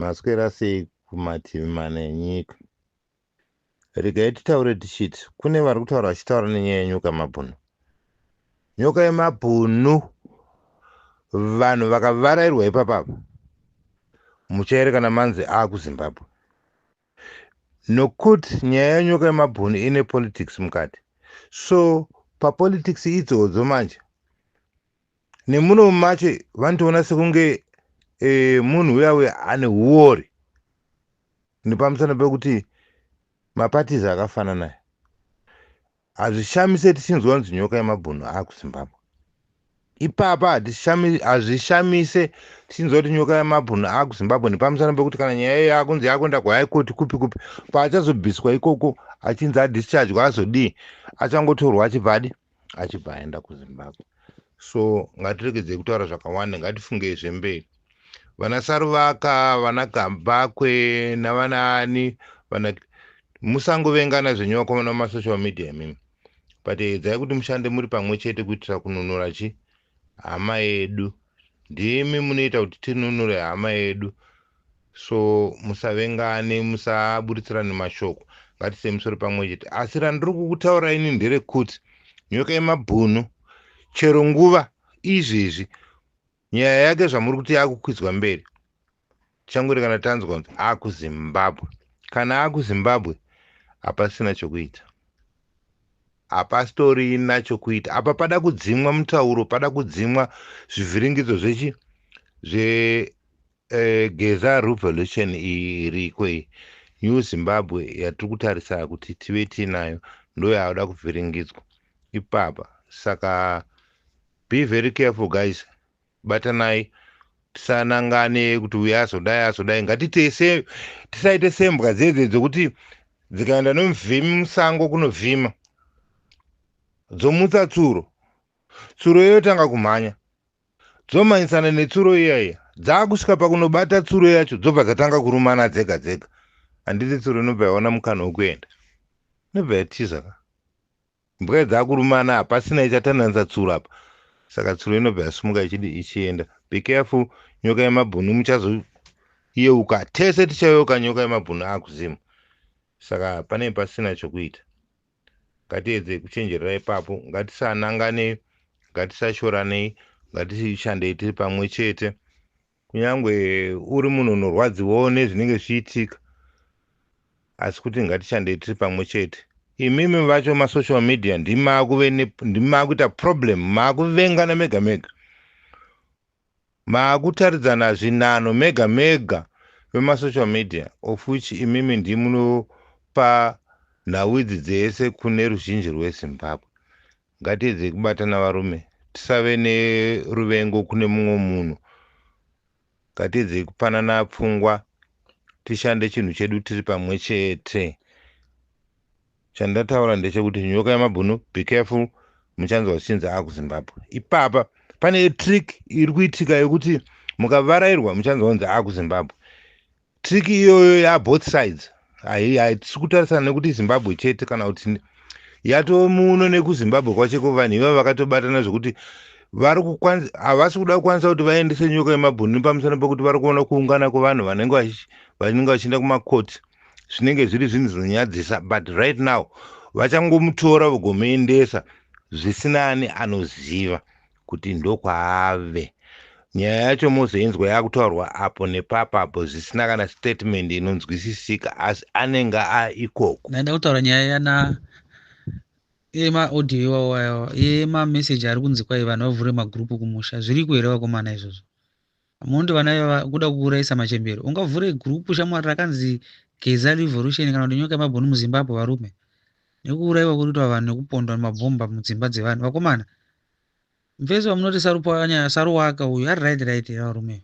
Maswera sei kumativi mana enyika? Regai titaure tichiti kune vari kutaura vachitaura nenyaya yenyoka yemabhunu. Nyoka yemabhunu, vanhu vakavarairwa ipapapa, muchaere kana manzi akuZimbabwe. Nokuti nyaya yenyoka yemabhunu ine politics mukati. So papolitics idzodzo manje, nemuno macho vanotoona sekunge munhu uya uya ane huori nepamusana pekuti maparties akafanana. Hazvishamise tichinzwa kunzi nyoka yemabhunu akuZimbabwe. Ipapa hazvishamise tichinzwa kuti nyoka yemabhunu akuZimbabwe nepamusana pekuti kana nyaya iyo yakunzi yakuenda kuHigh Court kupi kupi, paachazobviswa ikoko achinzi adischargwa azodii, achangotorwa achibva adi achibva aenda kuZimbabwe. So ngatiregedzei kutaura zvakawanda, ngatifungei zvemberi. Vana Saruvaka, vana Gambakwe navanaani vana, musangovengana zvenyu vakomana mumasocial media imimi, but edzai kuti mushande muri pamwe chete kuitira kununura chi hama yedu. Ndimi munoita kuti tinunure hama yedu. So musavengane, musaburitsirane mashoko, ngatise musoro pamwe chete. Asi randiri kukutaura ini nderekuti nyoka yemabhunu chero nguva izvezvi nyaya yake zvamuri kuti yakukwidzwa mberi, tichangori kana tanzwa kuti akuZimbabwe. Kana akuZimbabwe hapasina chokuita, hapasitorina chokuita apa. Pada kudzimwa mutauro, pada kudzimwa zvivhiringidzo zvechi zveGeza revolution iyi iriko iyi, New Zimbabwe yatiri kutarisa kuti tive tiinayo, ndo yaada kuvhiringidzwa ipapa. Saka be very careful, guys. Batanai, tisanangane kuti uyu azodai azodai. Ngatite tisaite sembwa dzedze dzokuti dzikaenda nomuvhimi musango kunovhima, dzomutsa tsuro, tsuro yotanga kumhanya, dzomhanyisana netsuro iya iya, dzaakusvika pakunobata tsuro yacho, dzobva dzatanga kurumana dzega dzega. Handiti tsuro inobva yaona mukana wekuenda, inobva yatiza ka. Mbwa dzakurumana, hapasina ichatandanisa tsuro apa. Saka tsuro inobva yasumuka ichidi ichienda. Be careful, nyoka yemabhunu muchazoyeuka, tese tichayeuka nyoka yemabhunu akuzimu. Saka pane pasina chokuita, ngatiedze kuchenjerera ipapo. Ngatisananganei, ngatisashoranei, ngatishandei tiri pamwe chete. Kunyange uri munhu unorwadziwawo nezvinenge zvichiitika, asi kuti ngatishandei tiri pamwe chete. Imimi vacho masocial media ndimaakuita problem, maakuvengana mega mega, maakutaridzana zvinano mega mega vemasocial media, of which imimi ndimunopa nhau idzi dzese kune ruzhinji rweZimbabwe. Ngatiedzei kubatana varume, tisave neruvengo kune mumwe munhu. Ngatiedzei kupanana pfungwa, tishande chinhu chedu tiri pamwe chete. Chandataura ndechekuti nyoka yemabhunu, be careful, muchanzwa zvichinzi akuZimbabwe. Ipapa pane trick iri kuitika yekuti mukavarairwa muchanzwa kunzi akuZimbabwe. Trick iyoyo yaboth sides, haitisi kutarisana nekuti Zimbabwe chete kana kuti yatomuno nekuZimbabwe kwacheko. Vanhu ivava vakatobatana zvekuti vari kukwanisa, havasi kuda kukwanisa kuti vaendese nyoka yemabhunu pamusana pekuti vari kuona kuungana kwevanhu vanenge vachienda kumakoti, zvinenge zviri zvinhu zvinonyadzisa. But right now vachangomutora vagomuendesa zvisinani anoziva kuti ndokwaave. Nyaya yacho mozoinzwa yakutaurwa apo nepapapo zvisina kana statement inonzwisisika, asi anenge aikoko. Ndaenda kutaura nyaya yana yemaaudio iwawo ayawa, yemameseji ari kunzi kwai vanhu vavhure magurupu kumusha. Zviriko here vakomana izvozvo? Mundi vana ivava kuda kuurayisa machembero. Ungavhure gurupu shamwari rakanzi Geza Revolution kana kuti nyoka yemabhunu muZimbabwe, varume, nekuurayiwa kuri kuitwa vanhu nekupondwa nemabhomba mudzimba dzevanhu, vakomana? Mufesi wamunoti Saruwaka uyu ari right here varume?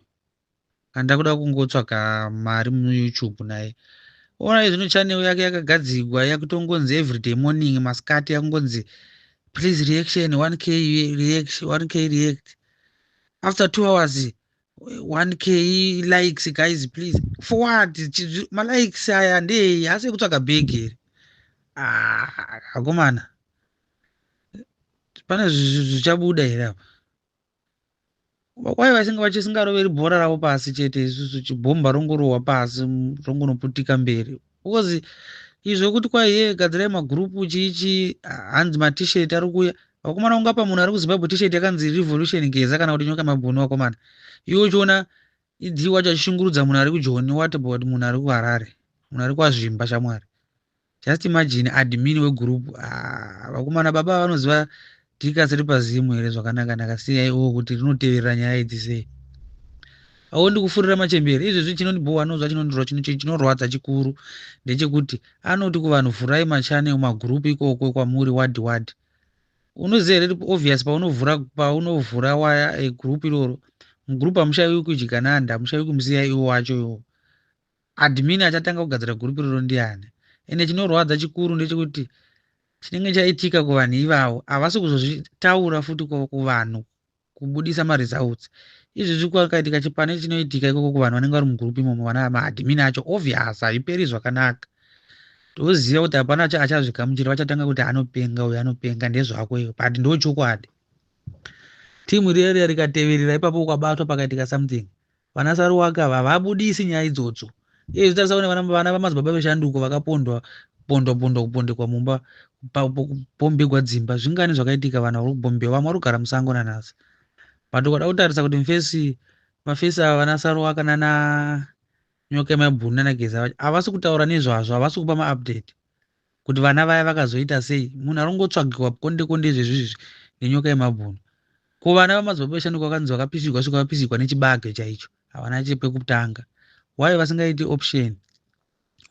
Kana ndakuda kungotsvaga mari muYouTube naye, ona zvino channel yake yakagadzirwa yakutongonzi everyday morning, masikati yakungonzi please reaction 1K react, 1K react, after 2 hours 1K likes, guys please forward. Malikes aya ndei? Asi ekutsvaga bhegi here? Ah, akomana, pane zvichabuda here apa? Kwai vasinga vachisingaroveri bhora ravo pasi chete, isusu chibhomba rongorohwa pasi rongonoputika mberi. Because izvo kuti kwai ye gadzirai magurupu chichi, hanzi matishet ari kuuya. Vakomana, ungapa munhu ari kuZimbabwe tishet yakanzi Revolution Geza kana kuti Nyoka Mabhunu? Vakomana, iwe uchiona idzi wacho achishungurudza munhu ari kuJoni, what about munhu ari kuHarare, munhu ari kwaZvimba? Shamwari, just imagine admin wegurupu. Ah, vakomana, baba vanoziva dhikasi ripazimu here zvakanaka-naka CIO kuti rinoteverera nyaya idzi sei? Aundi kufurira machembere izvezvi. Chinondibhowa anozva chinorwadza chikuru ndechekuti anoti kuvanhu, "Vhurai machannel, magurupu ikoko kwamuri wadhi wadhi." Unoziva here, obvious, paunovhura waya egurupu iroro, mugurupu hamushayiwi kudyananda, hamushayiwi kumuCIO wacho iwo. Admin achatanga kugadzira gurupu iroro ndiani? Ende chinorwadza chikuru ndechekuti chinenge chaitika kuvanhu ivavo havasi kuzozvitaura futi kuvanhu, kubudisa maresults. Izvezvi kwakaitika chipane chinoitika ikoko kuvanhu vanenge vari mugurupu imomo, vana maadmin acho, obvious haiperi zvakanaka. Toziva kuti hapana achazvigamuchira, vachatanga kuti anopenga uyu, anopenga, ndezvako iyo, but ndo chokwadi. Timu riya riya rikateverera ipapo, ukabatwa pakaitika something, vana Saruwaka havabudisi nyaya idzodzo. Iye zvitarisa kune vana vamadzibaba veshanduko vakapondwa, pondwa, pondwa, kupondekwa mumba, kupombegwa dzimba. Zvingani zvakaitika? Vanhu vari kubhombewa, vamwe vari kugara musango nanhasi. But ukada kutarisa kuti mufesi mafesi ava, vana Saruwaka nana Nyoka yemabhunu nanaGeza vacho, havasi kutaura nezvazvo, havasi kupa maupdate kuti vana vaya vakazoita sei. Munhu ari kungotsvagiwa konde konde izvezvizvi neNyoka yemabhunu. Ko vana vamadzibaba veshanduko vakanzi vakapisigwa, svika vapisigwa nechibage chaicho, havana chepekutanga. Why vasingaiti option?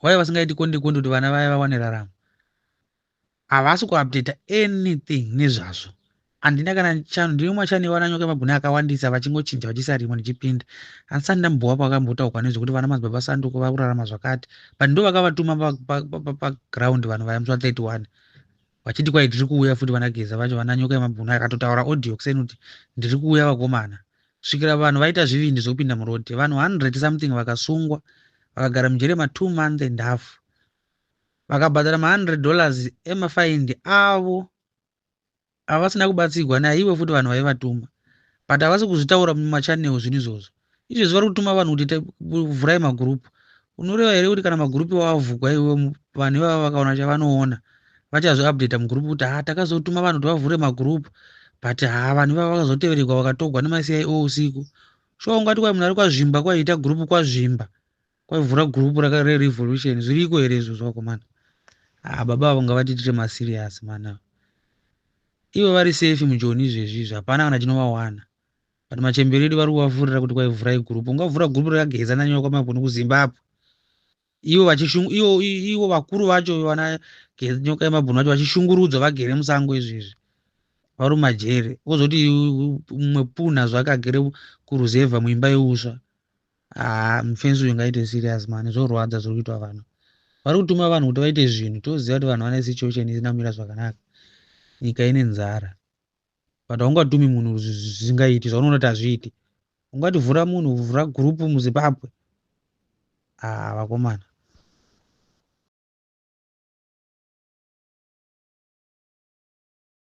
Why vasingaiti konde konde kuti vana vaya vawane raramo? Havasi kuupdata anything nezvazvo. Handina kana chano, ndine machannel vana Nyoka yemabhunu akawandisa, vachingochinja vachiisa rimwe ndichipinda. Handisati ndambowa pakambotaurwa nezvekuti vana madzibaba sanduko vakurarama zvakati, but ndo vakavatuma paground vanhu vaya musi wa31 vachiti kwai tiri kuuya futi. Vanageza vacho, vana Nyoka yemabhunu akatotaura audio kuseni kuti ndiri kuuya vakomana, svikira vanhu vaita zvivindi zvokupinda murodhi. Vanhu 100 something vakasungwa, vakagara mujere ma2 month and half, vakabhadhara ma$100 emafaindi avo havasina kubatsigwa naiwe futi vanhu vaivatuma. But havasi kuzvitaura mumachannel zvinhu izvozvo. Izvezvi vari kutuma vanhu kuti vhurai magurupu. Unoreva here kuti kana magurupu wavhugwa iwe, vanhu ivava vakaona chavanoona, vachazviupdata mugurupu kuti ha, takazotuma vanhu kuti vavhure magurupu, but ha, vanhu ivava vakazoteverekwa, vakatogwa nemaCIO usiku? Shuwa, ungati kwai munhu ari kwaZvimba kwaiita gurupu kwaZvimba, kwaivhura gurupu rerevolution? Zviriko here izvozvo, vakomana? Ha, baba avo ngavatiitire maserious mana. Ivo vari safe muJoni izvezvi izvi, hapana kana chinovawana, but machembere edu vari kuvafurira kuti kwaivhurai gurupu. Ungavhura gurupu rakaGeza naNyoka Mabhunu kuZimbabwe, ivo ivo ivo vakuru vacho, vana Nyoka yemabhunu vacho, vachishungurudzwa, vagere musango izvezvi, vari mumajere, wozoti mumwe punha zvake agere kuruzevha muimba yeuswa? Ha, mufensi uyu ngaite serious man. Zvorwadza zviri kuitwa vanhu. Vari kutuma vanhu kuti vaite zvinhu. Toziva kuti vanhu vane situation isina kumira zvakanaka, nyika ine nzara, but haungatumi munhu zvisingaiti, zvaunoona kuti hazviiti. Ungati vhura munhu, vhura gurupu muZimbabwe? Ha, vakomana.